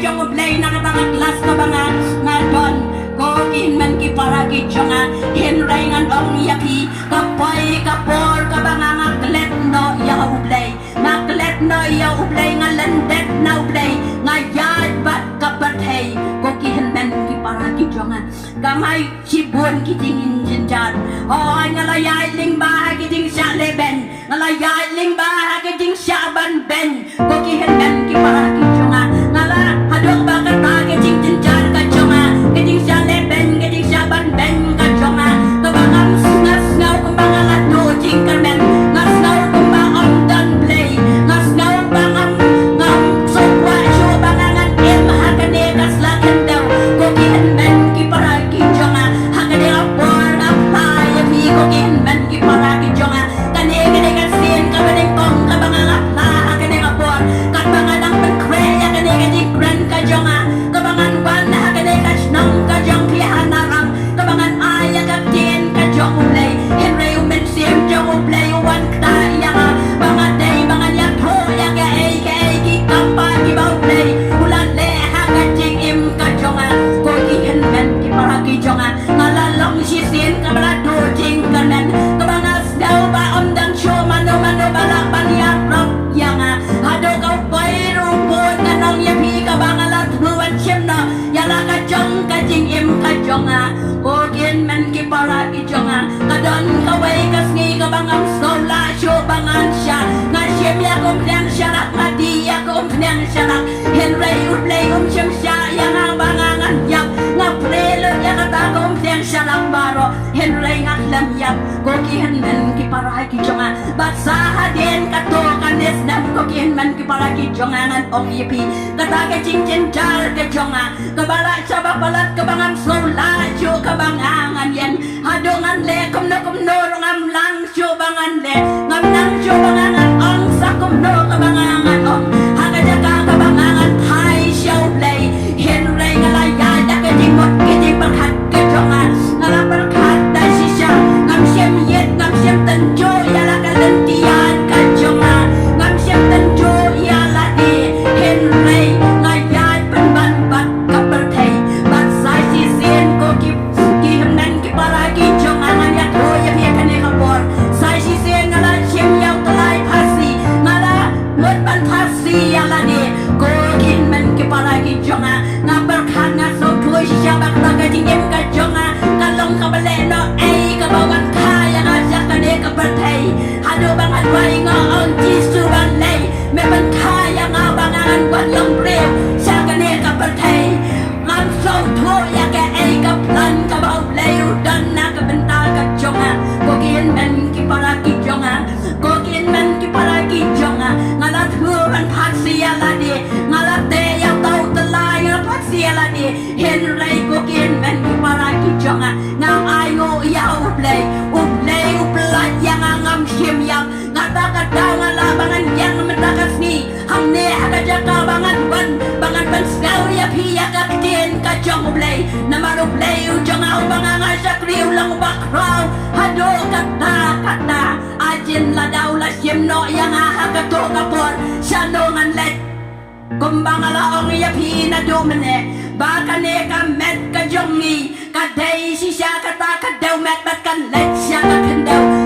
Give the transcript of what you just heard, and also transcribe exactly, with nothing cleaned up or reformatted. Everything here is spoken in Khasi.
jong U Blei na kata ka klas kaba nga nga don. Ko ki hynmen ki para ki jong nga, hynrei ngan ong ïa phi, ka poi ka por kaba nga nga klet noh ïa U Blei, nga klet noh ïa U Blei, nga lyndet na U Blei, nga ïaid bad ka pyrthei. Ko ki hynmen ki para ki jong nga, ka ngai shibun ki jingjynjar. Hooid, nga la ïaid lyngba ha ki jingshah lehbeiñ, nga la ïaid lyngba ha ki jingshah ban beiñ. Ko ki hynmen ki para ki jong nga, nga la haduh ba kata ki jingjynjar ka jong nga, ki jingshah lehbeiñ, ki jingshah ban beiñ ka jong nga, kaba ngam sngew, sngew kumba nga la duh jingkyrmen, nga sngew kumba ym don Blei, nga sngew ba ngam, ngam sngewkwah shuh ba nga ngan im ha kane ka sla khyndew. Ko ki hynmen ki para ki jong nga, ha kane ka por nga phla ïa phi, ko ki hynmen ki para ki jong nga, kane, kane ka sien kaba nyngkong kaba nga la phla ha kane ka por, kaba nga dang pynkhreh ïa kane ka jingkren ka jong nga, kaba ngan wan ha kane ka shnong ka jong phi ha Narong, kaba ngan ai ïa ka ktien ka jong U Blei. Hynrei U Mynsiem jong U Blei u wan ktah ïa nga ba nga dei ba ngan ïathuh ïa kaei kaei ki kam ba kiba U Blei u la leh ha ka jingim ka jong nga. Ko ki hynmen ki para ki jong nga, nga la long shisien kaba la duh jingkyrmen, kaba nga sngew ba ym don shuh mano mano ba lah ban ïarap ïa nga. Haduh ka poi ruh bun, ngan ong ïa phi, kaba nga la thmu ban shim noh ïa la ka jong ka jingim ka jong nga. Ko ki hynmen ki para ki jong nga, ka don kawei ka sngi kaba ngam sngew lah shuh ba ngan shah. Nga shim ïa ka umphniang sharak, nga die ïa ka umphniang sharak, hynrei U Blei um shym shah ïa nga ba nga ngan ïap. Nga plie lut ïa kata ka umphniang sharak baroh, hynrei nga khlem ïap. Ko ki hynmen ki para ki jong nga, bad sa hadien kato kane snem, ko ki hynmen ki para ki jong nga, ngan ong ïa phi, kata ka jingjynjar ka jong nga kaba la shah ba palat, kaba ngam sngew lah shuh kaba nga ngan ïeng. Haduh ngan leh kumno kumno ruh ngam nang shuh ba ngan leh, ngam nang shuh ba nga ngan ong sa kumno kaba nga ngan ong ha ka jaka kaba nga ngan thait sha U Blei. Hynrei nga la ïaid da ka jingmut ka jingpyrkhat ka jong nga, nga la pyrkhat da shisha. Ngam shym ïeit, ngam shym tynjuh ïa la ka lynti ïaid ka jong nga, ngam shym tynjuh ïa lade. Hynrei nga ïaid pynban bad ka pyrthei. Bad sa shisien, ko ki, ki hynmen ki para ki jong nga, ngan ïathuh ïa phi ha kane ka por, sa shisien nga la shim ïa u tyllai phasi, nga la mut ban phasi ïa lade. Ko ki hynmen ki para ki jong nga, nga pyrkhat, nga sngewthuh shisha ba kata ka jingim ka jong nga ka long kaba lehnohei kaba wan kha ïa nga sha kane ka pyrthei. Haduh ba nga duwai, nga ong, Jisu Blei, me pynkha ïa nga ba ngan wan long briew sha kane ka pyrthei. Ngam sngewthuh ïa kaei ka plan kaba U Blei u don na ka bynta ka jong nga. Ko ki hynmen ki para ki jong nga, ko ki hynmen ki para ki jong nga, nga la thmu ban phasi ïa lade, nga la teh ïa uta u tyllai, nga la phasi ïa lade. Hynrei ko ki hynmen ki para ki jong nga, nga ainguh ïa U Blei. U Blei u pyllait ïa nga, ngam shym ïap. Kata ka daw nga lah ba ngan ïeng mynta ka sngi hangne ha ka jaka ba ngan wan, ba ngan pynsngew ïa phi ïa ka ktien ka jong U Blei. Namar U Blei u jong nga uba nga nga shakri u long uba khraw haduh katta katta. Ai jin lada u la shim noh ïa nga ha kato ka por, shano ngan leit? Kumba nga la ong ïa phi naduh mynne, ba kane ka met ka jong ngi ka dei shisha kata ka dewmet bad kan leit sha ka khyndew.